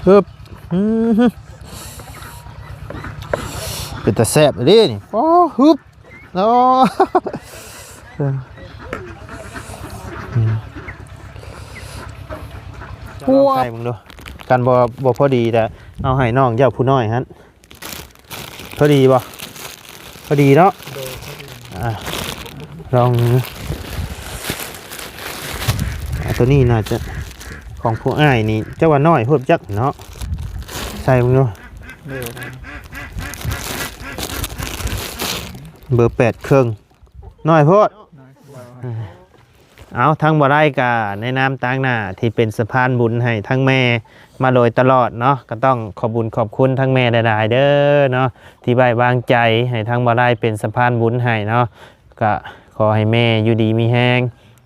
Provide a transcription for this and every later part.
ຮຶບ ອືມ ເປັນຕາແຊບເດ້ນີ້ ໂອ້ ຮຶບ ໂອ້ ອືມ ລອງໃສ່ເບິ່ງດູ ຄັນບໍ່ ບໍ່ພໍດີ ແຕ່ເອົາໃຫ້ນ້ອງເຈົ້າຜູ້ນ້ອຍຫັ້ນ ພໍດີບໍ່? ພໍດີເນາະ ໂດຍ ພໍດີ ອ່າ ລອງ ອ່າ ຕົວນີ້ໜ້າຈະຂອງຜູ້ອ້າຍນີ້ ເຈົ້າວ່ານ້ອຍໂພດຈັກເນາະ ໃສ່ເບິ່ງດູ ໂດຍ ເບີແປດເຄິ່ງ ນ້ອຍໂພດ ນ້ອຍໂພດ ເອົາ ທາງບໍ່ໄດ້ກະໃນນາມຕາງໜ້າທີ່ເປັນສະພານບຸນໃຫ້ທາງແມ່ມາໂດຍຕະຫຼອດເນາະ ກະຕ້ອງຂອບບຸນຂອບຄຸນທາງແມ່ຫຼາຍໆເດີເນາະ ທີ່ໄວ້ວາງໃຈໃຫ້ທາງບໍ່ໄດ້ເປັນສະພານບຸນໃຫ້ເນາະ ກະຂໍໃຫ້ແມ່ຢູ່ດີມີແຮງ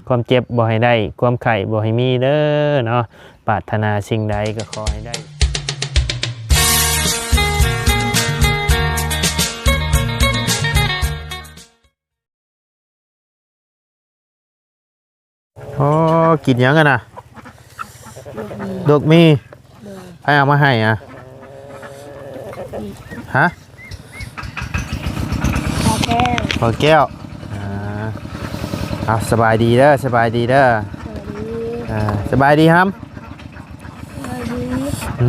ຄວາມເຈັບບໍ່ໃຫ້ໄດ້ ຄວາມໄຂ້ບໍ່ໃຫ້ມີເດີເນາະ ປາດຖະໜາສິ່ງໃດກະຂໍໃຫ້ໄດ້. ອໍ ກິນຫຍັງຫັ້ນນະ? ລູກໝີ່ ລູກໝີ່ ໂດຍ ໃຜເອົາມາໃຫ້ອະ? ຮະ? ພໍ່ແກ້ວ ພໍ່ແກ້ວ ອ່າ ເອົາ ສະບາຍດີເດີ ສະບາຍດີເດີ ສະບາຍດີ ອ່າ ສະບາຍດີຮຳ ສະບາຍດີ ອື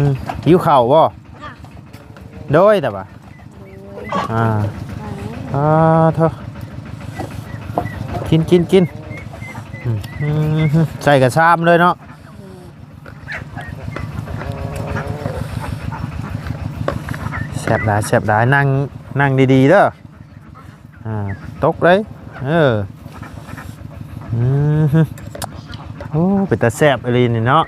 ມ ຫິວເຂົ້າບໍ່? ໂດຍ ແຕ່ວ່າ ອ່າ ອ່າ ໂທ້ ກິນ ກິນ ກິນ ອືມ ໃສ່ກະຊາມເລີຍເນາະ ແຊບຫຼາຍ ແຊບຫຼາຍ ນັ່ງ ນັ່ງດີໆເດີ ອ່າ ຕົກເລີຍ ເອີ ອືມ ໂອ້ ເປັນຕາແຊບອີ່ຫຼີນີ້ເນາະ.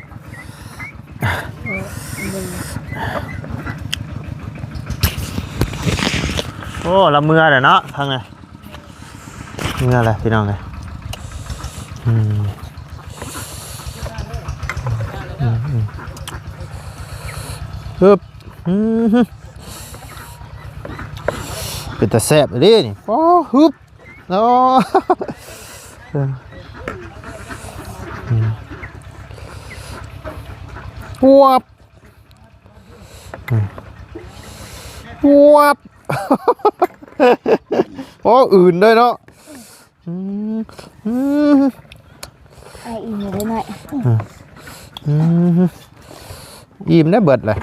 ໂອ້ ລະເມືອແຫຼະເນາະ ທາງນີ້ ເມືອແຫຼະພີ່ນ້ອງເອີຍ ອືມ ອືມ ອືມ ອຶບ ອືມ ເປັນຕາແຊບອີ່ຫຼີນີ້ ໂອ້ ຮຶບ ໂອ້ ອືມ ປວບ ອືມ ປວບ ໂອ້ ອື່ນເດ້ເນາະ ອືມ ອືມ ໄອອີ່ມເດ້ໜ້ອຍ ອືມ ອີ່ມໄດ້ເບິດເລີຍ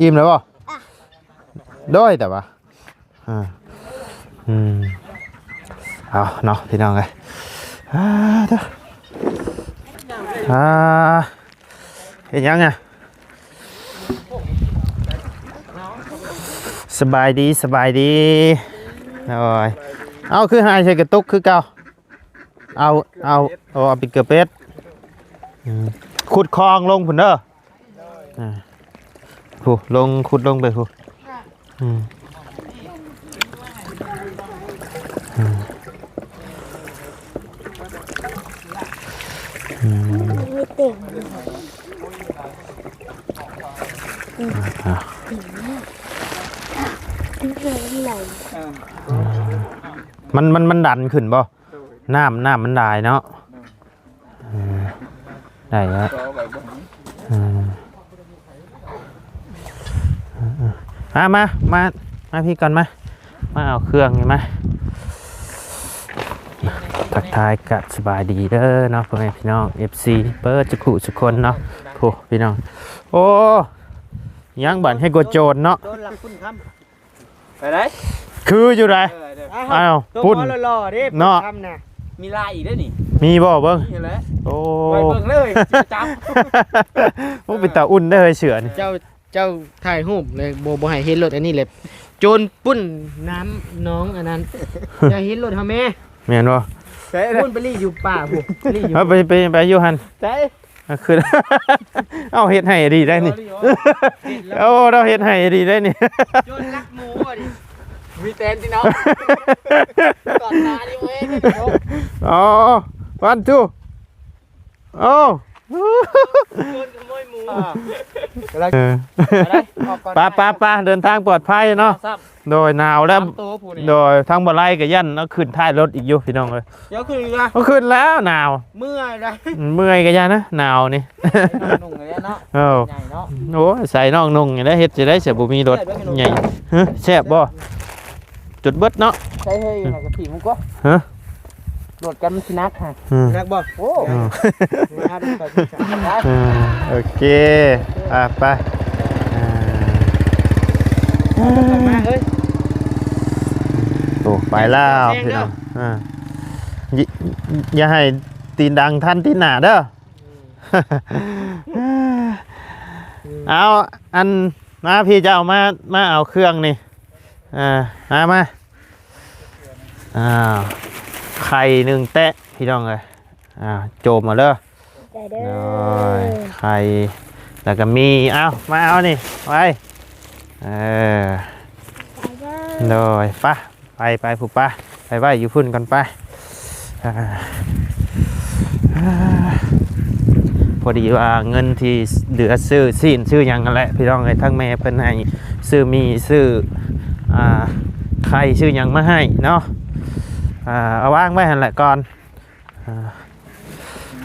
ອີ່ມແລ້ວບໍ່? ໂດຍ ແຕ່ວ່າ ອ່າ ອືມ ເອົາເນາະ ພີ່ນ້ອງເອີຍ ອ່າ ເດີ ອ່າ ເຮັດຫຍັງອະ? ສະບາຍດີ ສະບາຍດີ ໂອ້ຍ ເອົາ ຄືຫາຍໃສ່ກະຕຸກຄືເກົ່າ ເອົາ ເອົາ ເອົາ ເອົາປິດກະເປັດ ອືມ ຂຸດຄອງລົງພຸ້ນເດີ ອ່າ ພຸ້ນ ລົງ ຂຸດລົງໄປພຸ້ນ ອືມ ອືມ ອືມ ມີເຕັມ ອ່າ ມັນ ມັນ ມັນດັນຂຶ້ນບໍ່? ນ້ຳ ນ້ຳມັນຫຼາຍເນາະ ເອີ ໄດ້ແລ້ວ ເອີ ມາ ມາ ມາ ມາພີ້ກ່ອນ ມາ ມາເອົາເຄື່ອງນີ້ມາ ທັກທາຍກັບສະບາຍດີເດີເນາະ ພໍ່ແມ່ພີ່ນ້ອງ ເອັຟຊີ ເບິດທຸກຜູ້ທຸກຄົນເນາະ ໂອ້ ພີ່ນ້ອງ ໂອ້ ຍັງບັດໃຫ້ກວ່າໂຈນເນາະ ໂຈນຫຼັກຄຸນຄຳ ໄປໄດ໋ ຄືຢູ່ໃດ໋ ເອີ ເດີ ອ້າວ ປຸ້ນ ຕົວຫຼໍ່ໆເດ້ ເນາະ ທຳນະ ມີລາຍອີກເດ້ນີ້ ມີບໍ່ເບິ່ງ ນີ້ແຫຼະ ໂອ້ ໄວ້ເບິ່ງເລີຍ ຊິຈັບ ໂອ້ ເປັນຕາອຸ່ນເດ້ເຮີ້ຍ ເສື້ອນີ້ ເຈົ້າ ເຈົ້າຖ່າຍຮູບເລີຍ ບໍ່ ບໍ່ໃຫ້ເຫັນລົດອັນນີ້ແຫຼະ ໂຈນປຸ້ນນ້ຳໜອງອັນນັ້ນ ຢ່າເຫັນລົດເຮົາແມ້ ແມ່ນບໍ່ ພຸ້ນໄປລີ້ຢູ່ປ່າພຸ້ນ ໄປລີ້ຢູ່ ເອົາໄປ ໄປ ໄປຢູ່ຫັ້ນ ໃສ ອ່ະ ຂຶ້ນ ເອົາ ເຮັດໃຫ້ດີໄດ໋ນີ້ ໂອ້ ເຮົາເຮັດໃຫ້ດີໄດ໋ນີ້ ໂຈນລັກໝູບໍ່ນີ້ ມີແຕນຕິເນາະ ຕອນຕານີ້ເວີຍ ອໍ ວັນທູ ໂອ້ ໂຈນຂະໂມຍໝູ ເອີ ໄປໄປໄປ ເດີນທາງປອດໄພເນາະ. ໂດຍ ໜາວແລ້ວ ໂດຍ ທາງບໍ່ໄລ່ກໍຢ້ານເອົາຂຶ້ນທ້າຍລົດອີກຢູ່ ພີ່ນ້ອງເອີຍ. ດຽວຂຶ້ນອີກລະ ເອົາຂຶ້ນແລ້ວ ໜາວ ເມື່ອຍໄດ໋ ເມື່ອຍກໍຢ່ານະ ໜາວນີ້ ໃສ່ນ້ອງນຸ່ງນີ້ແຫຼະເນາະ. ເອີ ໃສ່ນ້ອງນຸ່ງນີ້ແຫຼະ ເຮັດຈັ່ງໃດຊິບໍ່ມີລົດໃຫຍ່. ຮະ ແຊບບໍ່? ຈົນເບິດເນາະ. ໃສ່ເຮີຍຢູ່ໃນກະຕິມັນກໍ ຮະ ໂດດກັນມັນຊິໜັກຫະ. ອືມ ໜັກບໍ່? ໂອ້ ອືມ ອ່າ ໂອເຄ ອ່າ ໄປ ອ່າ ມາເອີຍ. ໂອ້ ໄປແລ້ວ ພີ່ນ້ອງ ອ່າ ຢ່າ ຢ່າໃຫ້ຕີນດັງທັນຕີນໜ້າເດີ. ເອົາ ອັນ ມາພີ່ ເຈົ້າມາ ມາເອົາເຄື່ອງນີ້ ອ່າ ມາ ມາ ອ່າ ໄຂ່ໜຶ່ງແຕະ ພີ່ນ້ອງເອີຍ. ອ່າ ໂຈມເອົາເດີ ເດີ ໂດຍ ໄຂ່ ແລ້ວກໍມີ ເອົາ ມາເອົານີ້ໄວ້ ເອີ ໂດຍ ໄປ ໄປ ໄປ ຜູ້ ໄປ ໄປໄວ້ຢູ່ພຸ້ນກ່ອນ ໄປ. ອ່າ ພໍດີວ່າເງິນທີ່ເຫຼືອຊື້ຊີ້ນຊື້ຫຍັງຫັ້ນແຫຼະ ພີ່ນ້ອງເອີຍ ທາງແມ່ເພິ່ນໃຫ້ຊື້ໝີ່ ຊື້ ອ່າ ໄຂ່ ຊື້ຫຍັງມາໃຫ້ເນາະ. ອ່າ ເອົາວາງໄວ້ຫັ້ນແຫຼະກ່ອນ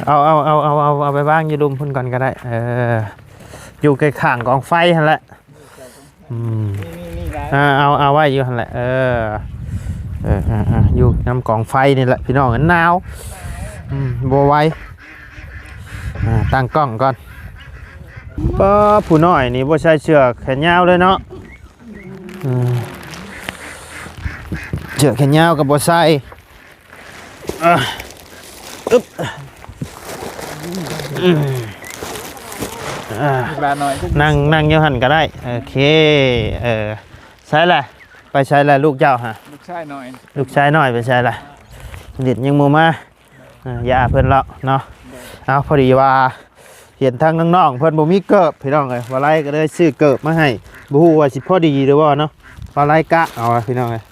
ອ່າ ເອົາ ເອົາ ເອົາ ເອົາ ເອົາ ເອົາໄປວາງຢູ່ລຸ່ມພຸ້ນກ່ອນກໍໄດ້ ເອີ ຢູ່ໃກ້ຂ້າງກອງໄຟຫັ້ນແຫຼະ. ອືມ ອ່າ ເອົາ ເອົາໄວ້ຢູ່ຫັ້ນແຫຼະ ເອີ ເອີ ອ່າ ຢູ່ນຳກອງໄຟນີ້ແຫຼະ ພີ່ນ້ອງ ມັນໜາວ ອືມ ບໍ່ໄຫວ ອ່າ ຕັ້ງກ້ອງກ່ອນ. ປ້າ ຜູ້ນ້ອຍນີ້ບໍ່ໃສ່ເສື້ອແຂນຍາວເລີຍເນາະ ອືມ ເສື້ອແຂນຍາວກໍບໍ່ໃສ່. ອ່ະ ອຶບ ອືມ ອ່າ ຫຼານນ້ອຍ ນັ່ງ ນັ່ງຢູ່ຫັ້ນກໍໄດ້ ໂອເຄ ເອີ ໃສລະ ໄປໃສລະລູກເຈົ້າຫະ? ລູກຊາຍນ້ອຍ ລູກຊາຍນ້ອຍໄປໃສລະ? ເດັດຍັງບໍ່ມາ ອ່າ ຢ່າເພິ່ນເລາະເນາະ. ເອົາ ພໍດີວ່າ ເຫັນທາງນ້ອງໆເພິ່ນບໍ່ມີເກີບ ພີ່ນ້ອງເອີຍ ວ່າໄລກໍເລີຍຊື້ເກີບມາໃຫ້ ບໍ່ຮູ້ວ່າຊິພໍດີຫຼືບໍ່ເນາະ ວ່າໄລກະເອົາ ພີ່ນ້ອງເອີຍ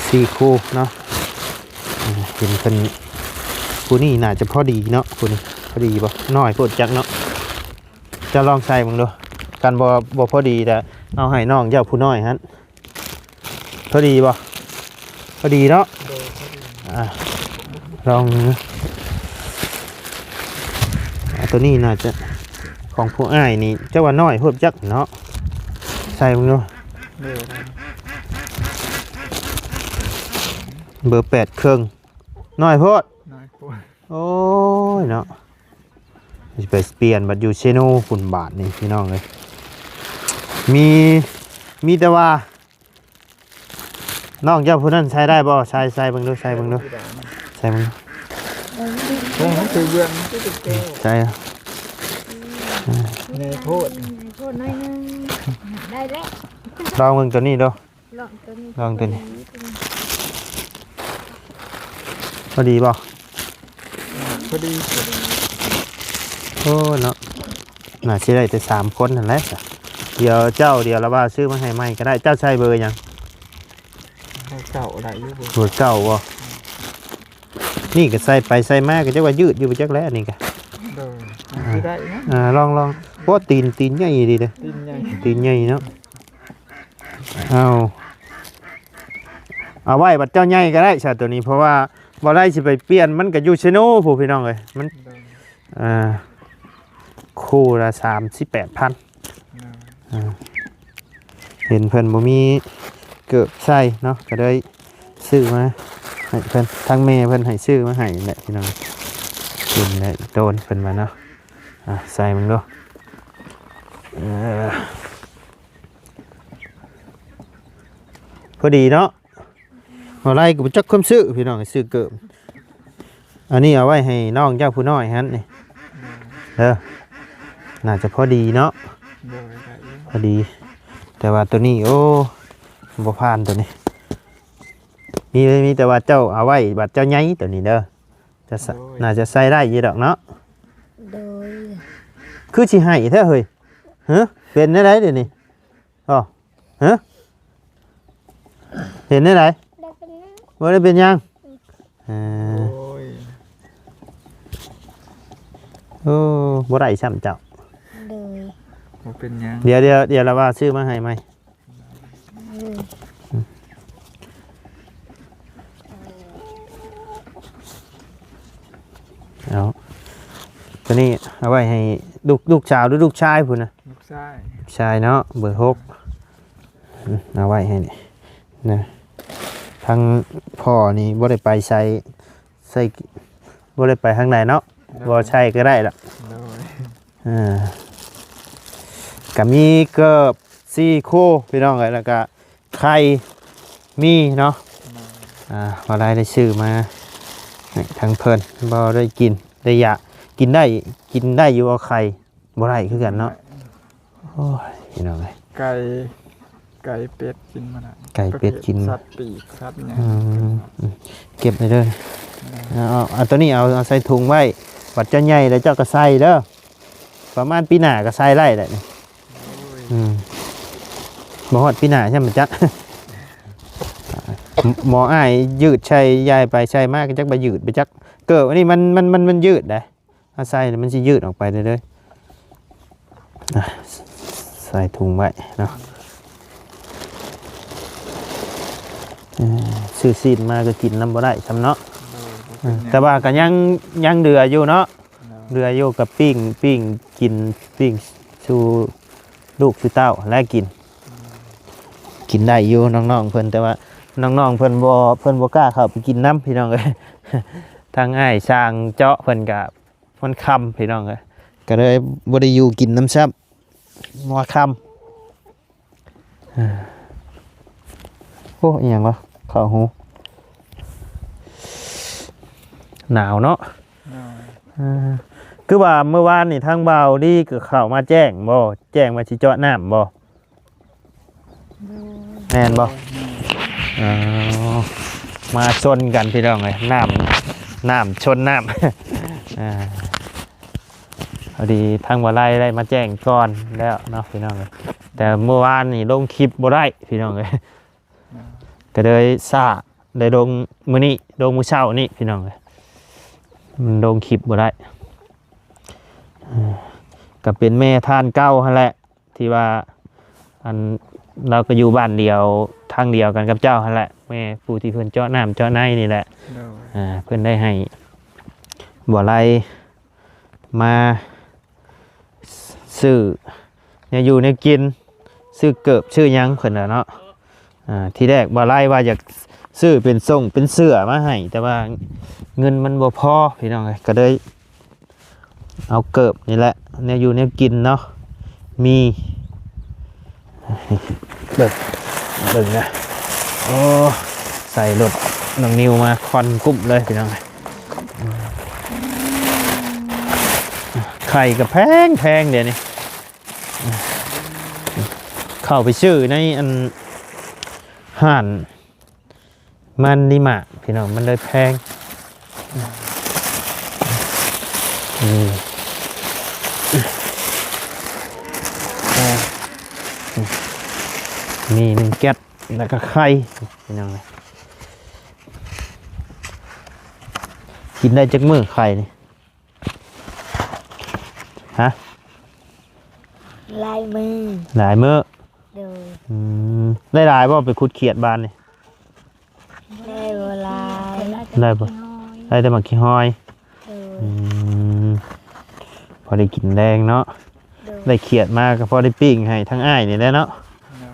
ສີ່ຄູ່ເນາະ. ເຫັນເພິ່ນ ຄູ່ນີ້ໜ້າຈະພໍດີເນາະ ຄູ່ນີ້ພໍດີບໍ່? ນ້ອຍໂພດຈັກເນາະ ເຈົ້າລອງໃສ່ເບິ່ງດູ ຄັນບໍ່ ບໍ່ພໍດີແລ້ວ ເອົາໃຫ້ນ້ອງເຈົ້າຜູ້ນ້ອຍຫັ້ນ. ພໍດີບໍ່? ພໍດີເນາະ ໂດຍ ພໍດີ ອ່າ ລອງເບິ່ງ ອ່າ ຕົວນີ້ໜ້າຈະຂອງຜູ້ອ້າຍນີ້ ເຈົ້າວ່ານ້ອຍໂພດຈັກເນາະ ໃສ່ເບິ່ງດູ ໂດຍ ເບີແປດເຄິ່ງ ນ້ອຍໂພດ ນ້ອຍໂພດ ໂອ້ຍເນາະ. ຊິໄປປ່ຽນບັດຢູ່ເຊໂນພຸ້ນບາດນີ້ ພີ່ນ້ອງເອີຍ ມີ ມີແຕ່ວ່າ ນ້ອງເຈົ້າຜູ້ນັ້ນໃສ່ໄດ້ບໍ່? ໃສ່ ໃສ່ເບິ່ງດູ ໃສ່ເບິ່ງດູ ໃສ່ເບິ່ງ ເອີ ມັນຖືເບື່ອງ ໃສ່ ໃຫຍ່ໂພດ ໃຫຍ່ໂພດໜ້ອຍໜຶ່ງ ໄດ້ແລ້ວ ລອງເບິ່ງຕົວນີ້ດູ. ລອງຕົວນີ້ ລອງຕົວນີ້ ພໍດີບໍ່? ພໍດີ ພໍດີ ໂອ້ເນາະ ໜ້າຊິໄດ້ແຕ່ສາມຄົນຫັ້ນແຫຼະ. ດຽວເຈົ້າ ດຽວລະວ່າຊື້ມາໃຫ້ໃໝ່ກໍໄດ້. ເຈົ້າໃສ່ເບີຫຍັງ? ເບີເກົ້າໄດ້ຢູ່ ເບີເກົ້າບໍ່? ນີ້ກໍໃສ່ໄປໃສ່ມາກໍຈັກວ່າຍືດຢູ່ບໍ່ຈັກແຫຼະ ອັນນີ້ກໍ ໂດຍ ອ່າ ຊິໄດ້ນະ ອ່າ ລອງ ລອງ ໂອ້ ຕີນ ຕີນໃຫຍ່ດີເດ້ ຕີນໃຫຍ່ ຕີນໃຫຍ່ເນາະ. ເອົາ ເອົາໄວ້ບັດເຈົ້າໃຫຍ່ກໍໄດ້ຊະຕົວນີ້ ເພາະວ່າບໍ່ໄດ້ຊິໄປປ່ຽນ ມັນກໍຢູ່ເຊໂນພຸ້ນ ພີ່ນ້ອງເອີຍ ມັນ ເອີ ຄູ່ລະສາມສິບແປດພັນ ເອີ ເຫັນເພິ່ນບໍ່ມີເກີບໃສ່ເນາະ ກໍເລີຍຊື້ມາໃຫ້ເພິ່ນ ທາງແມ່ເພິ່ນໃຫ້ຊື້ມາໃຫ້ແຫຼະ ພີ່ນ້ອງ ເຫັນແລ້ວໂຕນເພິ່ນວ່າເນາະ. ອ່າ ໃສ່ເບິ່ງດູ ເອີ ພໍດີເນາະ ບໍ່ໄດ້ກໍບໍ່ຈັກຄວາມຊື້ ພີ່ນ້ອງ ຊື້ເກີບ ອັນນີ້ເອົາໄວ້ໃຫ້ນ້ອງເຈົ້າຜູ້ນ້ອຍຫັ້ນນີ້ ເດີ ໜ້າຈະພໍດີເນາະ ໂດຍ ພໍດີ ແຕ່ວ່າຕົວນີ້ ໂອ້ ບໍ່ຜ່ານຕົວນີ້ ມີ ມີແຕ່ວ່າເຈົ້າເອົາໄວ້ບັດເຈົ້າໃຫຍ່ຕົວນີ້ເດີ ຈະ ໂດຍ ໜ້າຈະໃສ່ໄດ້ຢູ່ດອກເນາະ ໂດຍ ຄືຊິໃຫ້ແທ້ເຮີ້ຍ ຮະ ເປັນແນວໃດດຽວນີ້? ອໍ ຮະ ເປັນແນວໃດ? ບໍ່ໄດ້ເປັນຫຍັງ ເອີ ໂອ້ຍ ໂອ້ ບໍ່ໄດ້ຊ້ຳເຈົ້າ. ໂດຍ ບໍ່ເປັນຫຍັງ. ດຽວ ດຽວ ດຽວລະວ່າຊື້ມາໃຫ້ໃໝ່. ໂດຍ ເອົາ ໂຕນີ້ເອົາໄວ້ໃຫ້ລູກ ລູກສາວ ຫຼື ລູກຊາຍພຸ້ນນະ? ລູກຊາຍ. ລູກຊາຍເນາະ ເບີຫົກ. ອືມ ເອົາໄວ້ໃຫ້ນີ້ນະ. ທາງພໍ່ນີ້ບໍ່ໄດ້ໄປໃສ ໃສ່ ບໍ່ໄດ້ໄປທາງໃດເນາະ. ໂດຍ ບໍ່ໃສ່ກໍໄດ້ລະ. ໂດຍ ເອີ ກໍມີເກີບສີ່ຄູ່ພີ່ນ້ອງເອີຍ ແລ້ວກໍໄຂ່ມີເນາະ. ໂດຍ ອ່າ ວ່າລາຍໄດ້ຊື້ມາໃຫ້ທາງເພິ່ນ ບໍ່ໄດ້ກິນ ໄດ້ຢາກກິນໄດ້ ກິນໄດ້ຢູ່ບໍ່ໄຂ່? ບໍ່ໄດ້ຄືກັນເນາະ. ໂອ້ຍ ພີ່ນ້ອງເອີຍ ໄກ່ ໄກ່ເປັດກິນມັນນະ. ໄກ່ເປັດກິນ ປະເພດສັດປີກສັດຫຍັງ. ອືມ ເກັບໄວ້ເດີ. ໂດຍ ເອົາ ເອົາ ເອົາໂຕນີ້ ເອົາ ເອົາໃສ່ຖົງໄວ້ ບັດເຈົ້າໃຫຍ່ແລ້ວເຈົ້າກໍໃສ່ເດີ. ປະມານປີໜ້າກໍໃສ່ໄດ້ແຫຼະນີ້. ໂອ້ຍ ອືມ ບໍ່ຮອດປີໜ້າຊ້ຳຈັກ ໝໍອ້າຍຢືດໃສ່ ຢາຍໄປໃສ່ມາກໍຈັກໄປຢືດໄປຈັກ. ເກີບອັນນີ້ມັນ ມັນ ມັນ ມັນຢືດໄດ໋. ເອົາໃສ່ແລ້ວມັນຊິຢືດອອກໄປເລື້ອຍໆ. ອ່ະ ໃສ່ຖົງໄວ້ເນາະ. ເອີ ຊື້ຊີ້ນມາກໍກິນນຳບໍ່ໄດ້ຊ້ຳເນາະ. ໂດຍ ບໍ່ເປັນຫຍັງ. ເອີ ແຕ່ວ່າກໍຍັງ ຍັງເຫຼືອຢູ່ເນາະ. ໂດຍ ເຫຼືອຢູ່ ກໍປີ້ງ ປີ້ງກິນ ປີ້ງສູ່ລູກສູ່ເຕົ້າແລະກິນ. ໂດຍ ກິນໄດ້ຢູ່ນ້ອງໆເພິ່ນ ແຕ່ວ່ານ້ອງໆເພິ່ນບໍ່ ເພິ່ນບໍ່ກ້າເຂົ້າໄປກິນນຳ ພີ່ນ້ອງເອີຍ. ທາງອ້າຍຊ່າງເຈາະເພິ່ນກໍ ມັນຄ່ຳພີ່ນ້ອງເອີຍ ກໍເລີຍບໍ່ໄດ້ຢູ່ກິນນຳຊ້ຳ ຫົວຄ່ຳ. ໂອ້ ອີຫຍັງວະ ເຂົ້າຫູ ໜາວເນາະ. ໂດຍ ເອີ ຄືວ່າມື້ວານນີ້ທາງບ່າວດີກໍເຂົ້າມາແຈ້ງບໍ່ ແຈ້ງວ່າຊິເຈາະນ້ຳບໍ່? ໂດຍ ແມ່ນບໍ່? ແມ່ນ. ອໍ ມາຊົນກັນພີ່ນ້ອງເອີຍ ນ້ຳ ນ້ຳຊົນນ້ຳ. ອ່າ ພໍດີທາງບໍ່ໄລໄດ້ມາແຈ້ງກ່ອນແລ້ວເນາະພີ່ນ້ອງເອີຍ ແຕ່ເມື່ອວານນີ້ລົງຄລິບບໍ່ໄດ້ພີ່ນ້ອງເອີຍ. ໂດຍ ກໍເລີຍຊ້າ ໄດ້ລົງມື້ນີ້ ລົງມື້ເຊົ້ານີ້ພີ່ນ້ອງເອີຍ ມັນລົງຄລິບບໍ່ໄດ້. ເອີ ກໍເປັນແມ່ທ່ານເກົ່າຫັ້ນແຫຼະ ທີ່ວ່າ ອັນ ລາວກໍຢູ່ບ້ານດຽວ ທາງດຽວກັນກັບເຈົ້າຫັ້ນແຫຼະ ແມ່ຜູ້ທີ່ເພິ່ນເຈາະນ້ຳເຈາະໃນນີ້ແຫຼະ. ໂດຍ ອ່າ ເພິ່ນໄດ້ໃຫ້ບໍ່ໄລມາຊື້ແນວຢູ່ແນວກິນ ຊື້ເກີບຊື້ຫຍັງເພິ່ນນະເນາະ. ອ່າ ທີແລກບໍ່ໄລວ່າຢາກຊື້ເປັນສົ່ງເປັນເສື້ອມາໃຫ້ ແຕ່ວ່າເງິນມັນບໍ່ພໍພີ່ນ້ອງເອີຍ ກໍເລີຍ ເອົາເກີບນີ້ແຫຼະ ແນວຢູ່ແນວກິນເນາະ ມີ ເບິ່ງ ເບິ່ງນະ ໂອ້ ໃສ່ລົດນ້ອງນິວມາຄວັນກຸ້ມເລີຍພີ່ນ້ອງ. ໄຂ່ກໍແພງໆ ດຽວນີ້ ເຂົ້າໄປຊື້ໃນອັນ ຮ້ານ ມັນດີມາກພີ່ນ້ອງ ມັນເລີຍແພງ. ນີ້ ມີໜຶ່ງແກັດ ແລ້ວກໍໄຂ່ພີ່ນ້ອງ. ກິນໄດ້ຈັກມື້ໄຂ່ນີ້? ຮະ? ຫຼາຍມື້. ຫຼາຍມື້? ໂດຍ. ອືມ ໄດ້ຫຼາຍບໍ່ ໄປຂຸດຂຽດບາດນີ້? ໄດ້ບໍ່ຫຼາຍ. ໄດ້ບໍ່? ໄດ້ແຕ່ໝາກຂີ້ຫອຍ. ໂດຍ. ອືມ ພໍໄດ້ກິນແລງເນາະ. ໂດຍ. ໄດ້ຂຽດມາກໍພໍໄດ້ປີ້ງໃຫ້ທາງອ້າຍນີ້ແຫຼະເນາະ. ໂດຍ.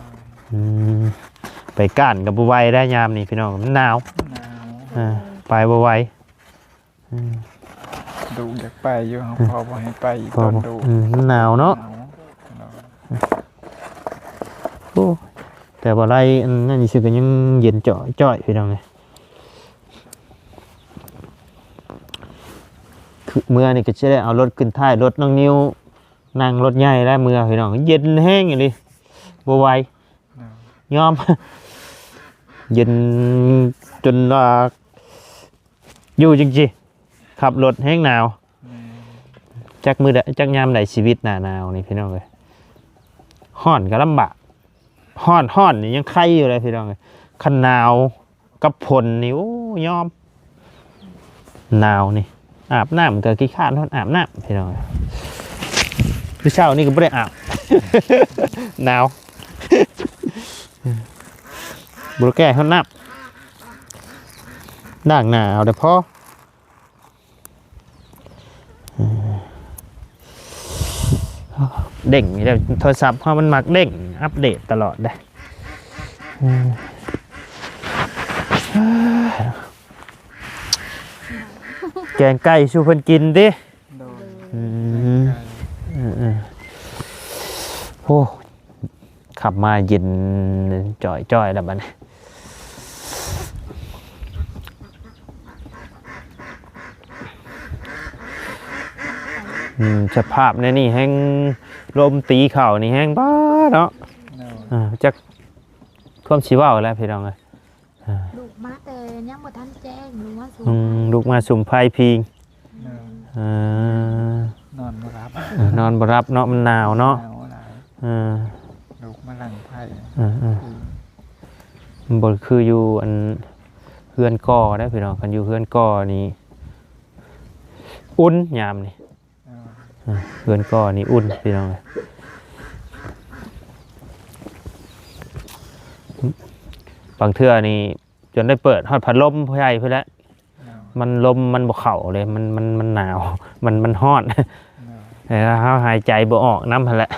ອືມ ໄປກ້ານກໍບໍ່ໄຫວໄດ໋ຍາມນີ້ພີ່ນ້ອງ ມັນໜາວ. ໜາວ. ເອີ ໄປບໍ່ໄຫວ. ອືມ ລູກຢາກໄປຢູ່ ເອີ ພໍ່ບໍ່ໃຫ້ໄປອີກ ຕອນດຸ. ອືມ ມັນໜາວເນາະ. ໜາວ. ໂອ້ ແຕ່ບໍ່ໄດ້ອັນນັ້ນຊື່ກໍຍັງເຢັນຈ້ອຍໆ ພີ່ນ້ອງເອີຍ. ຄືເມື່ອນີ້ກໍຊິໄດ້ເອົາລົດຂຶ້ນທ້າຍລົດນ້ອງນິວ ນັ່ງລົດໃຫຍ່ແລ້ວເມື່ອ ພີ່ນ້ອງ ເຢັນແຮງອີ່ຫຼີ ບໍ່ໄຫວ. ຍອມ ເຢັນຈົນວ່າ ຢູ່ຈັ່ງຊີ້ ຂັບລົດແຮງໜາວ. ແມ່ນ. ຈັກມື້ໃດ ຈັກຍາມໃດຊີວິດໜ້າໜາວນີ້ພີ່ນ້ອງເອີຍ ຮ້ອນກໍລຳບາກ ຮ້ອນ ຮ້ອນນີ້ຍັງໄຄຢູ່ເລີຍພີ່ນ້ອງເອີຍ ຄັນໜາວກັບຝົນນີ້ ໂອ້ ຍອມ ໜາວນີ້ ອາບນ້ຳກໍຂີ້ຄ້ານຮອດອາບນ້ຳ ພີ່ນ້ອງ. ມື້ເຊົ້ານີ້ກໍບໍ່ໄດ້ອາບ ໜາວ ບໍ່ໄດ້ແກ້ຮອດນ້ຳ ລ້າງໜ້າເອົາແຕ່ພໍ. ເດ້ງນີ້ແຫຼະ ໂທລະສັບເຮົາມັນມັກເດ້ງ ອັບເດດຕະຫຼອດເດ້. ແກງໄກ່ສູ່ເພິ່ນກິນຕິ. ໂດຍ ອືມ ເອີໆ ໂອ້ ຂັບມາເຢັນຈ່ອຍໆ ແລ້ວບັດນີ້. ອືມ ສະພາບໃນນີ້ແຮ່ງລົມຕີເຂົ້ານີ້ແຮ່ງບ້າເນາະ. ໂດຍ ອ່າ ຈັກຄວາມຊິເວົ້າແລ້ວ ພີ່ນ້ອງເອີຍ. ອ່າ ລູກມາແຕ່ຍັງບໍ່ທັນແຈ້ງ ລູກມາສຸມ ອືມ ໄຟ ລູກມາສຸມໄຟພິງ. ເອີ ນອນບໍ່ຫຼັບ ເອີ ນອນບໍ່ຫຼັບເນາະ ມັນໜາວເນາະ ໜາວຫຼາຍ. ເອີ ລູກມາຫຼັງໄຟ ເອີໆ ມັນບໍ່ຄືຢູ່ອັນເຮືອນກໍເດ້ພີ່ນ້ອງ. ຄັນຢູ່ເຮືອນກໍນີ້ອຸ່ນຍາມນີ້ ເອີ ເຮືອນກໍນີ້ອຸ່ນພີ່ນ້ອງ. ບາງເທື່ອນີ້ ຈົນໄດ້ເປີດຮອດພັດລົມຜູ້ໃຫຍ່ພຸ້ນແຫຼະ. ມັນລົມມັນບໍ່ເຂົ້າເລີຍ ມັນ ມັນ ມັນໜາວ ມັນ ມັນຮ້ອນ ແລ້ວເຮົາຫາຍໃຈບໍ່ອອກນຳຫັ້ນແຫຼະ.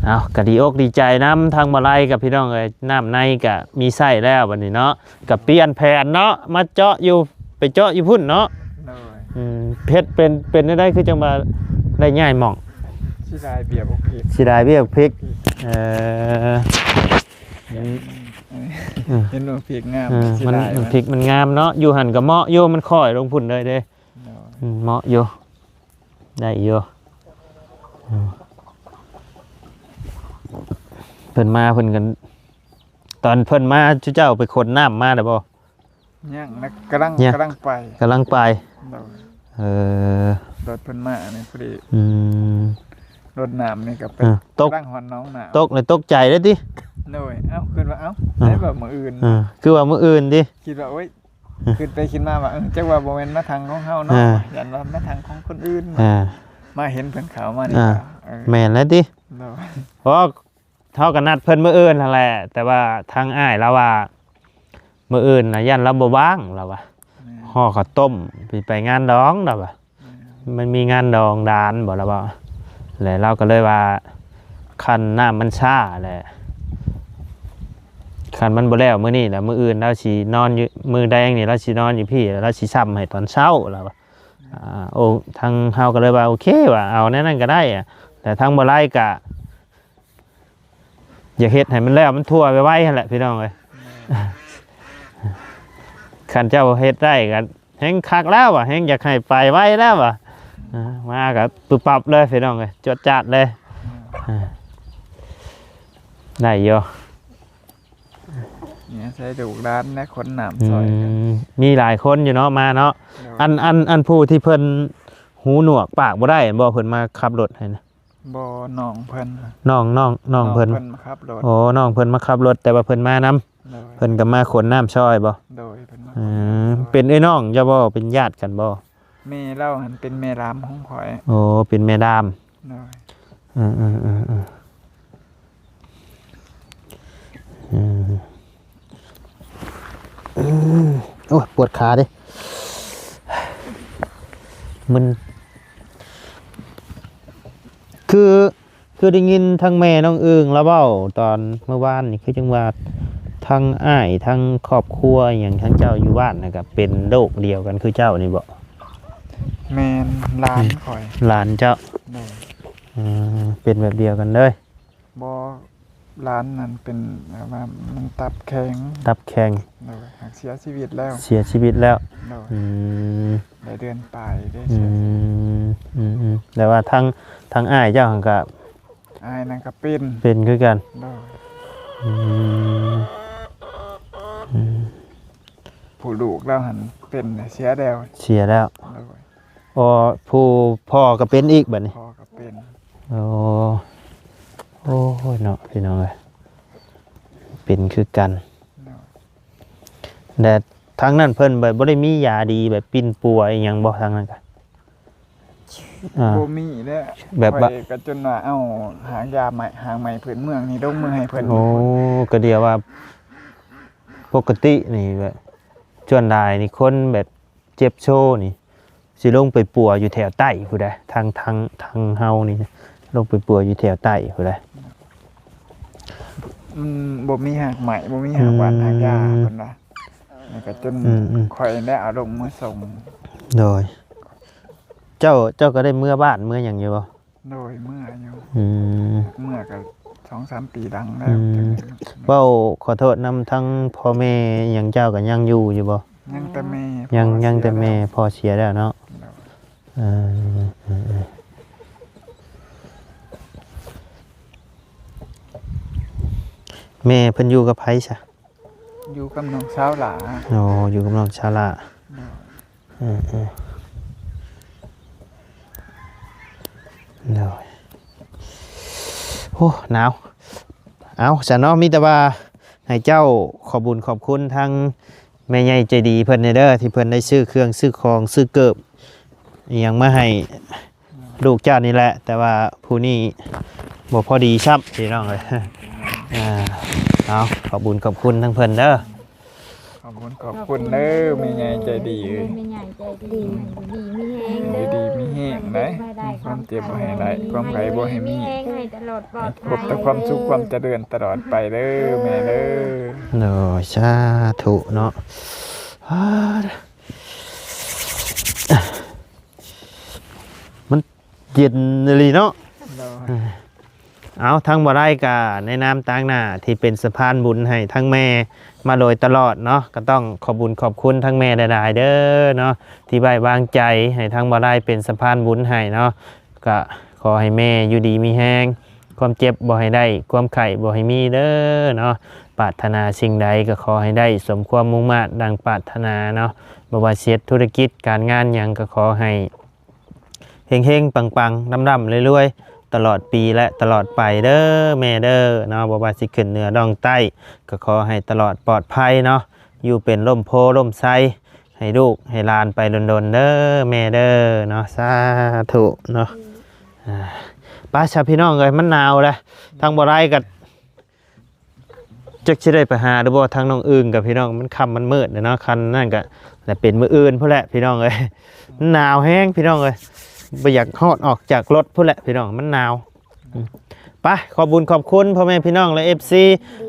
ເອົາ ກໍດີອົກດີໃຈນຳທາງບໍ່ໄລກັບພີ່ນ້ອງເອີຍ. ນ້ຳໃນກໍມີໃຊ້ແລ້ວບັດນີ້ເນາະ ກໍປ່ຽນແຜນເນາະ ມາເຈາະຢູ່ ໄປເຈາະຢູ່ພຸ້ນເນາະ. ໂດຍ ອືມ ເຮັດເປັນ ເປັນແນວໃດຄືຈັ່ງວ່າໄດ້ຍ້າຍໝ່ອງ? ເສຍດາຍເບ້ຍບັກພິກ ເສຍດາຍເບ້ຍບັກພິກ. ເອີ ອືມ ເຫັນວ່າພິກງາມ ເອີ ເສຍ ມັນ ດາຍ ມັນ ມັນພິກມັນງາມເນາະ ຢູ່ຫັ້ນກໍເໝາະຢູ່ ມັນຄ້ອຍລົງພຸ້ນເລີຍເດ້. ໂດຍ ອືມ ເໝາະຢູ່ ໄດ້ຢູ່. ອືມ ເພິ່ນມາເພິ່ນກໍ ຕອນເພິ່ນມາ ເຈົ້າໄປຂົນນ້ຳມາແລ້ວບໍ່? ຍັງນະ ກຳລັງ ຍັງ ກຳລັງໄປ ກຳລັງໄປ. ໂດຍ ເອີ ລົດເພິ່ນມານີ້ພໍດີ ອືມ ລົດນ້ຳນີ້ກໍໄປ ເອີ ຕົກ ກຳລັງຮອດໜອງນ້ຳ ຕົກເລີຍຕົກໃຈເດ້ຕິ. ໂດຍ ເອົ້າ ຄິດວ່າ ເອົ້າ ເອີ ໄດ້ວ່າມື້ອື່ນ ເອີ ຄືວ່າມື້ອື່ນຕິ ຄິດວ່າ ໂອ້ຍ ເອີ ຄິດໄປຄິດມາວ່າ ເອີ ຈັກວ່າບໍ່ແມ່ນມາທາງຂອງເຮົາເນາະ ເອີ ຢ້ານວ່າມາທາງຂອງຄົນອື່ນ ເອີ ມາເຫັນເພິ່ນເຂົ້າມານີ້ ເອີ ກໍ ເອີ ແມ່ນແລ້ວຕິ. ໂດຍ ເພາະ ເຮົາກໍນັດເພິ່ນມື້ອື່ນຫັ້ນແຫຼະ ແຕ່ວ່າທາງອ້າຍລາວວ່າ ມື້ອື່ນນະຢ້ານລາວບໍ່ວ່າງ ລາວວ່າ ແມ່ນ ຫໍ່ເຂົ້າຕົ້ມ ຊິໄປງານດອງ ລາວວ່າ ແມ່ນ ມັນມີງານດອງຫຼານບໍ ລາວວ່າ ແລ້ວລາວກໍເລີຍວ່າ ຄັນນ້ຳມັນຊ້າແຫຼະ ຄັນມັນບໍ່ແລ້ວມື້ນີ້ແຫຼະ ມື້ອື່ນລາວຊິນອນຢູ່ ມື້ແລງນີ້ລາວຊິນອນຢູ່ພີ້ ແລ້ວລາວຊິຊ້ຳໃຫ້ຕອນເຊົ້າ ລາວວ່າ. ອ່າ ໂອ້ ທາງເຮົາກໍເລີຍວ່າ ໂອເຄ ວ່າເອົາແນວນັ້ນກໍໄດ້ ແຕ່ທາງບໍ່ໄລກໍ ຢາກເຮັດໃຫ້ມັນແລ້ວມັນທົ່ວໄວໆຫັ້ນແຫຼະພີ່ນ້ອງເອີຍ. ຄັນເຈົ້າເຮັດໄດ້ກໍແຮ່ງຄັກແລ້ວວ່າ ແຮ່ງຢາກໃຫ້ໄປໄວແລ້ວວ່າ ອ່າ ມາກໍປຶບປັບເລີຍພີ່ນ້ອງເອີຍ ຈວດຈາດເລີຍ. ອ່າ ໄດ້ຢູ່ ນີ້ໃຊ້ລູກຫຼານແລະຂົນນ້ຳຊ່ອຍກັນ. ອືມ ມີຫຼາຍຄົນຢູ່ເນາະ ມາເນາະ. ໂດຍ ອັນ ອັນ ອັນຜູ້ທີ່ເພິ່ນຫູໜວກປາກບໍ່ໄດ້ແມ່ນບໍ່ ເພິ່ນມາຂັບລົດໃຫ້ນະ? ບໍ່ ນ້ອງເພິ່ນ ນ້ອງ ນ້ອງ ນ້ອງເພິ່ນ ນ້ອງເພິ່ນມາຂັບລົດ. ໂອ້ ນ້ອງເພິ່ນມາຂັບລົດ ແຕ່ວ່າເພິ່ນມານຳ. ໂດຍ ເພິ່ນກໍມາຂົນນ້ຳຊ່ອຍບໍ່? ໂດຍ ເພິ່ນມາ ອືມ ຂົນນ້ຳຊ່ອຍ. ເປັນເອື້ອຍນ້ອງເຈົ້າບໍ່? ເປັນຍາດກັນບໍ່? ແມ່ລາວຫັ້ນເປັນແມ່ລາມຂອງຂ້ອຍ. ໂອ້ ເປັນແມ່ລາມ. ໂດຍ ເອີໆໆໆ ອືມ ອືມ ໂອ້ຍ ປວດຂາເດ້ ມຶນ ຄື ຄືໄດ້ຍິນທາງແມ່ນ້ອງອຶ່ງລາວເວົ້າຕອນເມື່ອວານນີ້ ຄືຈັ່ງວ່າທາງອ້າຍ ທາງຄອບຄົວອີ່ຫຍັງ ທາງເຈົ້າຢູ່ບ້ານນະ ກໍເປັນໂລກດຽວກັນຄືເຈົ້ານີ້ບໍ? ແມ່ນ ຫຼານຂ້ອຍ ຫຼານເຈົ້າ. ໂດຍ ເປັນແບບດຽວກັນເລີຍ. ບໍ່ ຫຼານນັ້ນເປັນແບບວ່າມັນຕັບແຂງ ຕັບແຂງ. ໂດຍ ຫາກເສຍຊີວິດແລ້ວ ເສຍຊີວິດແລ້ວ. ໂດຍ ອືມ ໄດ້ເດືອນປາຍເດ້. ອືມ ອືມໆ ແຕ່ວ່າທາງ ທາງອ້າຍເຈົ້າຫັ້ນກະ ອ້າຍນັ້ນກະເປັນ ເປັນຄືກັນ. ໂດຍ ອືມ ອືມ ຜູ້ລູກລາວຫັ້ນເປັນ ເສຍແລ້ວ ເສຍແລ້ວ. ໂດຍ ອໍ ຜູ້ພໍ່ກໍເປັນອີກບັດນີ້ ພໍ່ກໍເປັນ. ໂອ້ ໂອ້ຍເນາະ ພີ່ນ້ອງເອີຍ ເປັນຄືກັນ. ໂດຍ ແລະ ທາງນັ້ນເພິ່ນແບບບໍ່ໄດ້ມີຢາດີແບບປິ່ນປົວອີ່ຫຍັງບໍ່ ທາງນັ້ນກະ? ອ່າ ບໍ່ມີແຫຼະ ແບບວ່າ ຂ້ອຍກໍຈົນວ່າເອົາຫາຢາໄມ້ ຫາໄມ້ພື້ນເມືອງນີ້ລົງມືໃຫ້ເພິ່ນ. ໂອ້ ກໍດຽວວ່າປົກກະຕິນີ້ແບບ ສ່ວນຫຼາຍນີ້ຄົນແບບເຈັບໂຊນີ້ ຊິລົງໄປປົວຢູ່ແຖວໃຕ້ພຸ້ນໃດ໋ ທາງ ທາງ ທາງເຮົານີ້ ລົງໄປປົວຢູ່ແຖວໃຕ້ພຸ້ນໃດ໋. ມັນບໍ່ມີຮາກໄມ້ ບໍ່ມີຮາກຫວ່ານ ອືມ ຮາກຢາ ເພິ່ນວ່າ ແລ້ວກໍຈົນ ອືມໆ ຂ້ອຍໄດ້ເອົາລົງມາສົ່ງ. ໂດຍ ເຈົ້າ ເຈົ້າກໍໄດ້ເມືອບ້ານເມືອຫຍັງຢູ່ບໍ່? ໂດຍ ເມືອຢູ່. ອືມ ເມືອກໍສອງສາມປີຫຼັງແລ້ວ. ອືມ ເວົ້າຂໍໂທດນຳທັງພໍ່ແມ່ຫຍັງເຈົ້າກໍຍັງຢູ່ຢູ່ບໍ່? ຍັງແຕ່ແມ່ ຍັງ ພໍ່ເສຍ ຍັງແຕ່ແມ່ ແລ້ວ ພໍ່ເສຍແລ້ວເນາະ. ໂດຍ ເອີ ເອີ ເອີ ແມ່ເພິ່ນຢູ່ກັບໃຜຊະ? ຢູ່ກັບນ້ອງສາວຫຼ້າ. ໂອ້ ຢູ່ກັບນ້ອງສາວຫຼ້າ. ໂດຍ ເອີ ເອີ ໂດຍ. ໂອ້ ໜາວ. ເອົາ ຊັ້ນເນາະ ມີແຕ່ວ່າໃຫ້ເຈົ້າຂອບບຸນຂອບຄຸນທາງແມ່ໃຫຍ່ໃຈດີເພິ່ນແດ່ເດີ ທີ່ເພິ່ນໄດ້ຊື້ເຄື່ອງຊື້ຂອງ ຊື້ເກີບອີ່ຫຍັງມາໃຫ້ ລູກເຈົ້ານີ້ແຫຼະ ແຕ່ວ່າຜູ້ນີ້ບໍ່ພໍດີຊ້ຳ ພີ່ນ້ອງເອີຍ. ອ່າ ເອົາ ຂອບບຸນຂອບຄຸນທັງເພິ່ນເດີ. ຂອບຄຸນຂອບຄຸນເດີ ແມ່ໃຫຍ່ໃຈດີເອີຍ. ແມ່ໃຫຍ່ໃຈດີ ຢູ່ດີມີແຮງເດີ ຢູ່ດີມີແຮງໄດ໋. ຄວາມເຈັບບໍ່ໃຫ້ໄດ້ ຄວາມໄຂ້ບໍ່ໃຫ້ມີ ໃຫ້ຕະຫຼອດປອດໄພ ໃຫ້ພົບແຕ່ຄວາມສຸກ ຄວາມຈະເລີນຕະຫຼອດໄປເດີ ແມ່ເດີ. ໂດຍ ສາທຸເນາະ. ມັນເຢັນອີ່ຫຼີເນາະ. ໂດຍ ເອົາ ທາງບໍ່ໄດ້ກະໃນນາມຕາງໜ້າທີ່ເປັນສະພານບຸນໃຫ້ທາງແມ່ມາໂດຍຕະຫຼອດເນາະ ກໍຕ້ອງຂອບບຸນຂອບຄຸນທາງແມ່ຫຼາຍໆເດີເນາະ ທີ່ໄວ້ວາງໃຈໃຫ້ທາງບໍ່ໄດ້ເປັນສະພານບຸນໃຫ້ເນາະ. ກະຂໍໃຫ້ແມ່ຢູ່ດີມີແຮງ ຄວາມເຈັບບໍ່ໃຫ້ໄດ້ ຄວາມໄຂ້ບໍ່ໃຫ້ມີເດີເນາະ. ປາດຖະໜາສິ່ງໃດກໍຂໍໃຫ້ໄດ້ສົມຄວາມມຸ່ງມາດດັ່ງປາດຖະໜາເນາະ. ບໍ່ວ່າຊິເຮັດທຸລະກິດການງານຫຍັງກໍຂໍໃຫ້ ເຮັງໆ ປັງໆ ລ່ຳໆ ລວຍໆ ຕະຫຼອດປີ ແລະ ຕະຫຼອດໄປເດີແມ່ເດີເນາະ. ບໍ່ວ່າຊິຂຶ້ນເໜືອລ່ອງໃຕ້ ກໍຂໍໃຫ້ຕະຫຼອດປອດໄພເນາະ ຢູ່ເປັນຮົ່ມໂພຮົ່ມໄຊໃຫ້ລູກໃຫ້ຫຼານໄປດົນໆ ເດີແມ່ເດີເນາະ. ສາທຸເນາະ. ອ່າ ໄປຊະພີ່ນ້ອງເອີຍ ມັນໜາວແລ້ວ ທາງບໍ່ໄດ້ກໍ ຈັກຊິໄດ້ໄປຫາຫຼືບໍ່ ທາງນ້ອງອຶ່ງກັບພີ່ນ້ອງ ມັນຄ່ຳມັນມືດແລ້ວເນາະ. ຄັນນັ້ນກະແລ້ວເປັນມື້ອື່ນພຸ້ນແຫຼະພີ່ນ້ອງເອີຍ. ມັນໜາວແຮງພີ່ນ້ອງເອີຍ ບໍ່ຢາກຮອດອອກຈາກລົດພຸ້ນແຫຼະພີ່ນ້ອງ ມັນໜາວ. ອືມ ໄປ ຂອບບຸນຂອບຄຸນພໍ່ແມ່ພີ່ນ້ອງ ແລະ ເອັຟຊີ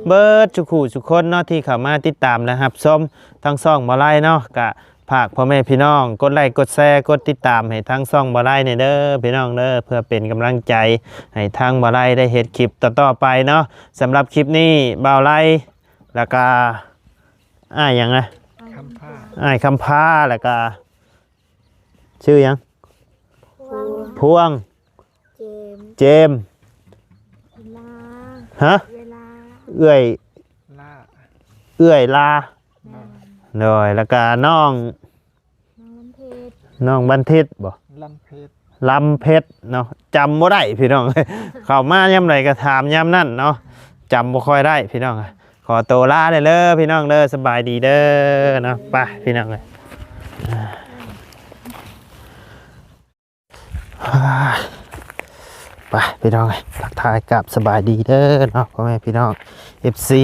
ເບິດສູ່ຄູ່ສູ່ຄົນເນາະ ທີ່ເຂົ້າມາຕິດຕາມ ແລະ ຮັບຊົມທາງຊ່ອງບໍ່ໄລເນາະ. ກະ ຝາກພໍ່ແມ່ພີ່ນ້ອງກົດໄລ້ກົດແຊ ກົດຕິດຕາມໃຫ້ທາງຊ່ອງບໍ່ໄລແດ່ເດີພີ່ນ້ອງເດີ ເພື່ອເປັນກຳລັງໃຈໃຫ້ທາງບໍ່ໄລໄດ້ເຮັດຄລິບຕໍ່ໆໄປເນາະ. ສຳລັບຄລິບນີ້ ບ່າວໄລ ແລ້ວກະ ອ້າຍຫຍັງນະ? ຄຳພາ ອ້າຍຄຳພາ ແລ້ວກະ ຊື່ຫຍັງ? ພວງ ພວງ ເຈມ ເຈມ ເວລາ ຮະ? ເວລາ ເອື້ອຍ ລາ ເອື້ອຍລາ ແມ່ນ ໂດຍ ແລ້ວກະນ້ອງ ນ້ອງວັນເພັດ ນ້ອງວັນເພັດບໍ? ລຳເພັດ ລຳເພັດເນາະ ຈຳບໍ່ໄດ້ພີ່ນ້ອງ ເຂົ້າມາຍາມໃດກະຖາມຍາມນັ້ນເນາະ ຈຳບໍ່ຄ່ອຍໄດ້ພີ່ນ້ອງ. ຂໍໂຕລາໄດ້ເດີພີ່ນ້ອງເດີ ສະບາຍດີເດີເນາະ. ໄປພີ່ນ້ອງເອີຍ ໄປພີ່ນ້ອງເອີຍ ທັກທາຍກັບສະບາຍດີເດີເນາະ ພໍ່ແມ່ພີ່ນ້ອງ ເອັຟຊີ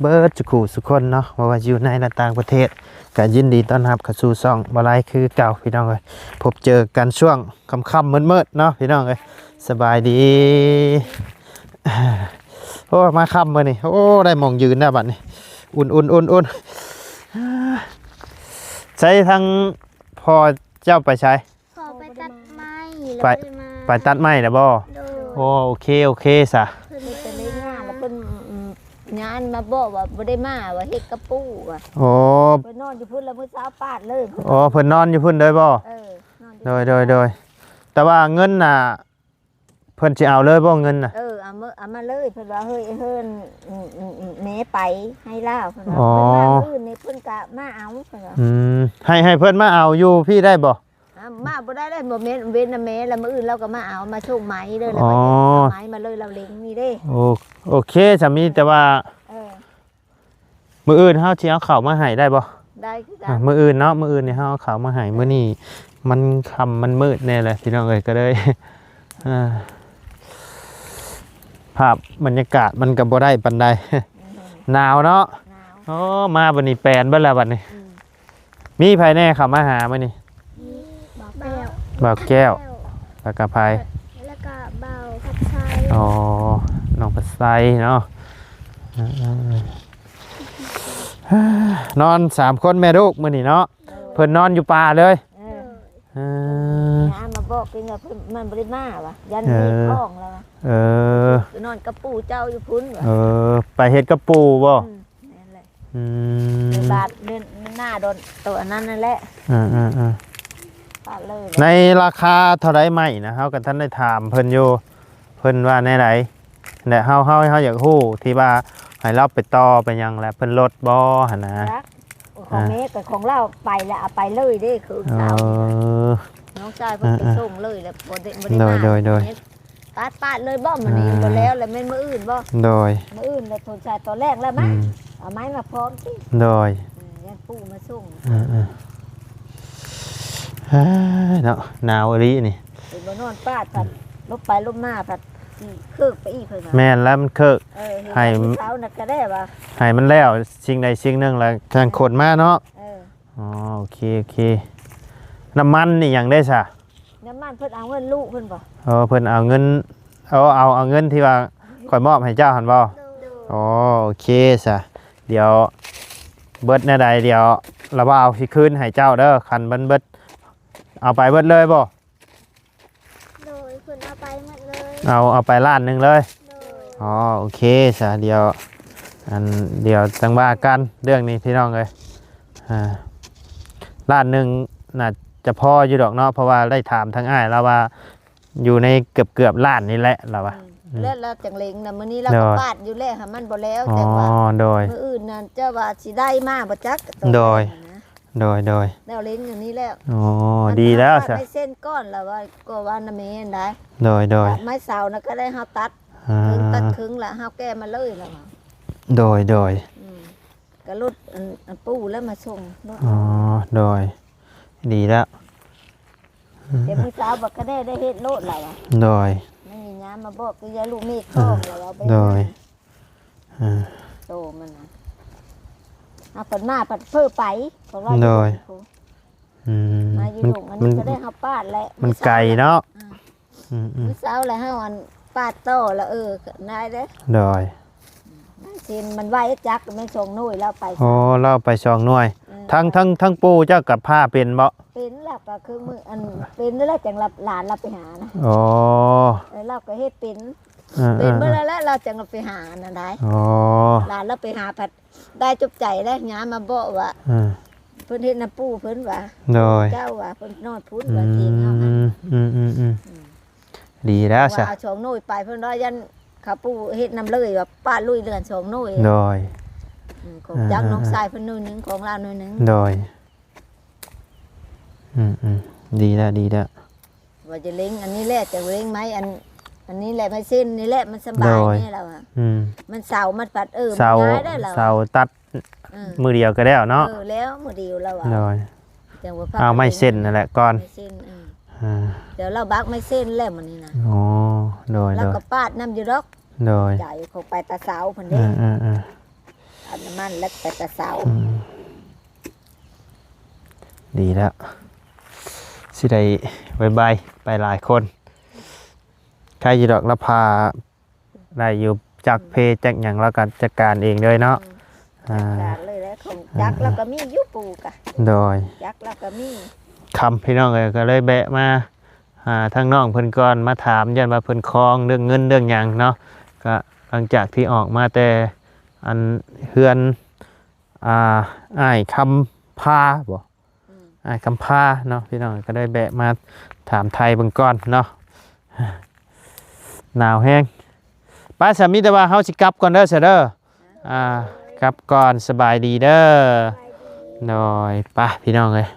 ເບິດສູ່ຄູ່ສູ່ຄົນເນາະ ບໍ່ວ່າຢູ່ໃນ ແລະ ຕ່າງປະເທດ ກໍຍິນດີຕ້ອນຮັບເຂົ້າສູ່ຊ່ອງບໍ່ໄລຄືເກົ່າພີ່ນ້ອງເອີຍ. ພົບເຈີກັນຊ່ວງຄ່ຳໆມືດໆເນາະພີ່ນ້ອງເອີຍ ສະບາຍດີ. ໂອ້ ມາຄ່ຳມື້ນີ້ ໂອ້ ໄດ້ໝ່ອງຢືນແລ້ວບັດນີ້ ອຸ່ນໆໆໆ. ໃສ ທາງພໍ່ເຈົ້າໄປໃສ? ພໍ່ໄປຕັດໄມ້ ແລ້ວ ໄປ ບໍ່ໄດ້ມາ ໄປຕັດໄມ້ແລ້ວບໍ່? ໂດຍ ໂອ້ ໂອເຄ ໂອເຄຊະ ເພິ່ນໄປງານແລ້ວ ເພິ່ນ ອືມ ງານມາບອກວ່າບໍ່ໄດ້ມາ ວ່າເຮັດກະປູວ່າ ໂອ້ ເພິ່ນນອນຢູ່ພຸ້ນ ແລ້ວມື້ເຊົ້າປາດເລີຍ. ໂອ້ ເພິ່ນນອນຢູ່ພຸ້ນເລີຍບໍ່? ເອີ ນອນຢູ່ ໂດຍ ໂດຍ ໂດຍ ແຕ່ວ່າເງິນນະ ເພິ່ນຊິເອົາເລີຍບໍ່ເງິນນະ? ເອີ ເອົາມາ ເອົາມາເລີຍ ເພິ່ນວ່າ ເຮີ້ຍ ເອີ້ນ ອືມ ແມ່ໄປໃຫ້ລາວ ເພິ່ນວ່າ ອໍ ເພິ່ນວ່າມື້ອື່ນນີ້ເພິ່ນກະມາເອົາ ເພິ່ນວ່າ ອືມ ໃຫ້ ໃຫ້ເພິ່ນມາເອົາຢູ່ພີ້ໄດ້ບໍ່? ອ່າ ມາບໍ່ໄດ້ເລີຍ ບໍ່ແມ່ນເວັ້ນນະແມ່ ແລ້ວມື້ອື່ນລາວກໍມາເອົາ ມາສົ່ງໄມ້ເລີຍ ແລ້ວກໍ ອໍ ເອົາໄມ້ມາເລີຍ ລາວເລັງນີ້ເດ້. ໂອ ໂອເຄ ສາມີ ແຕ່ວ່າ ເອີ ມື້ອື່ນເຮົາຊິເອົາເຂົ້າມາໃຫ້ໄດ້ບໍ່? ໄດ້ຄືກັນ ມື້ອື່ນເນາະ ມື້ອື່ນນີ້ເຮົາເອົາເຂົ້າມາໃຫ້ ມື້ນີ້ມັນຄ່ຳມັນມືດແດ່ແຫຼະ ພີ່ນ້ອງເອີຍ ກໍເລີຍ ອ່າ ພາບບັນຍາກາດມັນກໍບໍ່ໄດ້ປານໃດ ໜາວເນາະ ໂອ້ ມາບັດນີ້ແປນເບິດແລ້ວບັດນີ້ ມີໃຜແດ່ເຂົ້າມາຫາມື້ນີ້ ມີບ່າວແກ້ວ ບ່າວແກ້ວ ແລ້ວກໍໃຜ ແລ້ວກໍບ່າວພັດໄຊ ອໍ ນ້ອງພັດໄຊເນາະ ເອີ ນອນສາມຄົນແມ່ລູກມື້ນີ້ເນາະ ເພິ່ນນອນຢູ່ປ່າເລີຍ ເອີ ເອີ ຍາມມາບອກເພິ່ນວ່າເພິ່ນ ມັນບໍ່ໄດ້ມາວ່າ ຢ້ານ ເອີ ມີຂອງແລ້ວວ່າ ເອີ ໄປນອນກັບປູ່ເຈົ້າຢູ່ພຸ້ນວ່າ ເອີ ໄປເຮັດກັບປູ່ບໍ່ ອືມ ແມ່ນແຫຼະ ອືມ ໄປບາດເດີນໜ້າດອນໂຕອັນນັ້ນນັ້ນແຫຼະ ເອີໆໆ ປະເລີຍ ໃນລາຄາເທົ່າໃດໄມ້ນະ ເຮົາກໍທັນໄດ້ຖາມເພິ່ນຢູ່ ເພິ່ນວ່າແນວໃດ ແລະ ເຮົາ ເຮົາ ເຮົາຢາກຮູ້ທີ່ວ່າໃຫ້ລາວໄປຕໍ່ໄປຫຍັງ ແລະ ເພິ່ນລົດບໍ່ຫັ້ນນະ ຈັກ ຂອງແມ່ກັບຂອງລາວໄປແລ້ວ ເອົາໄປເລີຍເດ້ ຄື ເອີ ເຮົາ ນ້ອງຊາຍເພິ່ນໄປ ເອີໆ ສົ່ງເລີຍແລ້ວ ບໍ່ໄດ້ ບໍ່ໄດ້ ໂດຍ ມາ ໂດຍ ໂດຍ ຕັດປາດເລີຍບໍ່ ມື້ນີ້ ອ່າ ບໍ່ແລ້ວ ແລ້ວແມ່ນມື້ອື່ນບໍ່ ໂດຍ ມື້ອື່ນແລ້ວ ໂທນຊາຍຕອນແລກແລ້ວມາ ອືມ ເອົາໄມ້ມາພ້ອມຕິ ໂດຍ ເອີ ຢ້ານປູ່ມາສົ່ງ ເອີໆ ເອີຍ ເນາະ ໜາວອີ່ຫຼີນີ້ ເຫັນບໍ່ ນອນປາດພັດ ອືມ ລົບໄປລົບມາພັດ ຊິເຄີກໄປອີກເພິ່ນວ່າ ແມ່ນແລ້ວ ມັນເຄີກ ເອີ ໃຫ້ ໃຫ້ມື້ເຊົ້ານະກໍໄດ້ວ່າ ໃຫ້ມັນແລ້ວສິ່ງໃດສິ່ງໜຶ່ງ ແລ້ວຈັ່ງຂົນມາເນາະ ເອີ ອໍ ໂອເຄ ໂອເຄ ນ້ຳມັນນີ້ຫຍັງໄດ້ຊະ ນ້ຳມັນເພິ່ນເອົາເງິນລູກເພິ່ນບໍ່ ເອີ ເພິ່ນເອົາເງິນ ເອົາ ເອົາ ເອົາເງິນທີ່ວ່າຂ້ອຍມອບໃຫ້ເຈົ້າຫັ້ນບໍ່ ໂດຍ ອໍ ໂອເຄຊະ ດຽວເບິດແນວໃດ ດຽວລາວບ່າວຊິຄືນໃຫ້ເຈົ້າເດີ ຄັນມັນເບິດ ເອົາໄປເບິດເລີຍບໍ່ ໂດຍ ເພິ່ນເອົາໄປໝົດເລີຍ ເອົາ ເອົາໄປລ້ານໜຶ່ງເລີຍ ໂດຍ ອໍ ໂອເຄຊະ ດຽວ ອັນ ດຽວຈັ່ງວ່າກັນເລື່ອງນີ້ ພີ່ນ້ອງເອີຍ ອ່າ ລ້ານໜຶ່ງໜ້າຈະພໍຢູ່ດອກເນາະ ເພາະວ່າໄດ້ຖາມທາງອ້າຍລາວວ່າ ຢູ່ໃນເກືອບໆລ້ານນີ້ແຫຼະລາວວ່າ ອືມ ອືມ ແລ້ວລາວຈັ່ງເລັງນະ ມື້ນີ້ລາວກໍ ໂດຍ ປາດຢູ່ແລ້ວ ຫາມັນບໍ່ແລ້ວ ອໍ ແຕ່ວ່າ ໂດຍ ມື້ອື່ນນັ້ນເຈົ້າວ່າຊິໄດ້ມາບໍ່ຈັກ ໂດຍ ນະ ໂດຍ ໂດຍ ແລ້ວເລັງອັນນີ້ແລ້ວ ອໍ ອັນ ດີແລ້ວ ປາດ ຊະ ໄມ້ເສັ້ນກ່ອນລາວວ່າ ກໍວ່ານະແມ່ນໄດ ໂດຍ ໂດຍ ໄມ້ເສົານະກໍໄດ້ເຮົາຕັດ ອ່າ ເຄິ່ງ ຕັດເຄິ່ງລະເຮົາແກ່ມາເລີຍລາວວ່າ ໂດຍ ໂດຍ ອືມ ກໍລົດອັນ ອັນປູ່ແລ້ວມາສົ່ງລົດ ອໍ ໂດຍ ດີແລ້ວ ແຕ່ມື້ເຊົ້າບັກກະແດ່ໄດ້ເຮັດໂລດລາວວ່າ ໂດຍ ແມ່ນຍາມມາບອກຄືຍາລູກເມກຂອງລາວວ່າໄປ ໂດຍ ອ່າ ໂຕມັນນະ ເຮົາເພິ່ນມາພັດເຜີ້ໄປ ເພາະວ່າ ໂດຍ ອືມ ມາຢູ່ ມັນ ດົງອັນນີ້ ມັນ ກໍໄດ້ເຮົາປາດແຫຼະ ມັນໄກເນາະ ອືມ ອືມໆ ມື້ເຊົ້າແລ້ວເຮົາອັນປາດຕໍ່ລະ ເອີ ໄດ້ເດ້ ໂດຍ ມັນຊິ ມັນໄວຈັກ ແມ່ນສອງໜ່ວຍລາວໄປ ໂອ້ ລາວໄປສອງໜ່ວຍ ເອີ ທັງ ທັງ ທັງປູ່ເຈົ້າກໍພາເປັນບໍ່ ເປັນລະ ກໍຄືມື້ອັນເປັນນັ້ນແຫຼະ ຈັ່ງລາວ ຫຼານລາວໄປຫານະ ໂອ້ ເອີ ລາວກໍເຮັດເປັນ ເອີໆໆ ເປັນເບິດແລ້ວລະ ລາວຈັ່ງໄປຫານັ້ນໄດ ໂອ້ ຫຼານລາວໄປຫາພັດ ໄດ້ຈົບໃຈແລ້ວ ຍາມມາບອກວ່າ ເອີ ເພິ່ນເຮັດນຳປູ່ເພິ່ນວ່າ ໂດຍ ເຈົ້າວ່າເພິ່ນນອນພຸ້ນວ່າ ອືມ ທີມເຮົາຫັ້ນ ອືມໆໆ ອືມ ດີແລ້ວຊະ ວ່າເອົາສອງໜ່ວຍໄປ ເພິ່ນວ່າຢ້ານເຂົາປູ່ເຮັດນຳເລີຍວ່າປະລຸຍເຫຼືອສອງໜ່ວຍ ໂດຍ ອືມ ຂອງຈັກ ອ່າໆໆ ນ້ອງຊາຍເພິ່ນໜ່ວຍໜຶ່ງ ຂອງລາວໜ່ວຍໜຶ່ງ ໂດຍ ອືມໆ ດີແລ້ວ ດີແລ້ວ ວ່າຈະເລັງອັນນີ້ແຫຼະ ຈະເລັງໄມ້ອັນ ອັນນີ້ແຫຼະ ໄມ້ເສັ້ນນີ້ແຫຼະ ມັນສະບາຍ ໂດຍ ແດ່ລາວວ່າ ອືມ ມັນເສົາມັນພັດ ເອີ ເສົາ ມັນງ່າຍໄດລາວ ເສົາຕັດ ເອີ ມື້ດຽວກໍແລ້ວເນາະ ເອີ ແລ້ວມື້ດຽວລາວວ່າ ໂດຍ ຈັ່ງວ່າພາ ເອົາໄມ້ເສັ້ນນັ້ນແຫຼະກ່ອນ ໄມ້ເສັ້ນ ເອີ ອ່າ ດຽວລາວບັກໄມ້ເສັ້ນແລ້ວມື້ນີ້ນະ ອໍ ໂດຍ ລາວກໍປາດນຳຢູ່ດອກ ໂດຍ ໃຈຂອງໄປແຕ່ເຊົ້າພຸ້ນເດ້ ເອີໆໆ ອັນນັ້ນແຫຼະໄປແຕ່ເຊົ້າ ອືມ ດີແລ້ວ ຊິໄດ້ບາຍບາຍໄປຫຼາຍຄົນ ໃຄຢູ່ດອກ ລະພາໄດ້ຢູ່ ຈັກເພຈັກຫຍັງລາວກໍຈັດການເອງເລີຍເນາະ ອືມ ອ່າ ຈັດການເລີຍແຫຼະ ຂອງຈັກລາວກໍມີຢູ່ປູ່ກະ ໂດຍ ຈັກລາວກໍມີ ຄ່ຳພີ່ນ້ອງເອີຍ ກໍເລີຍແວະມາ ຫາທາງນ້ອງເພິ່ນກ່ອນ ມາຖາມ ຢ້ານວ່າເພິ່ນຄອງເລື່ອງເງິນເລື່ອງຫຍັງເນາະ ກໍຫຼັງຈາກທີ່ອອກມາແຕ່ອັນເຮືອນ ອ່າ ອ້າຍຄຳພາບໍ ອືມ ອ້າຍຄຳພາເນາະ ພີ່ນ້ອງ ກໍໄດ້ແວະມາຖາມໄຖ່ເບິ່ງກ່ອນເນາະ ໜາວແຮງ ໄປຊະ ມີແຕ່ວ່າເຮົາຊິກັບກ່ອນເດີຊະເດີ ອ່າ ກັບກ່ອນ ສະບາຍດີເດີ ໂດຍ ໄປພີ່ນ້ອງເອີຍ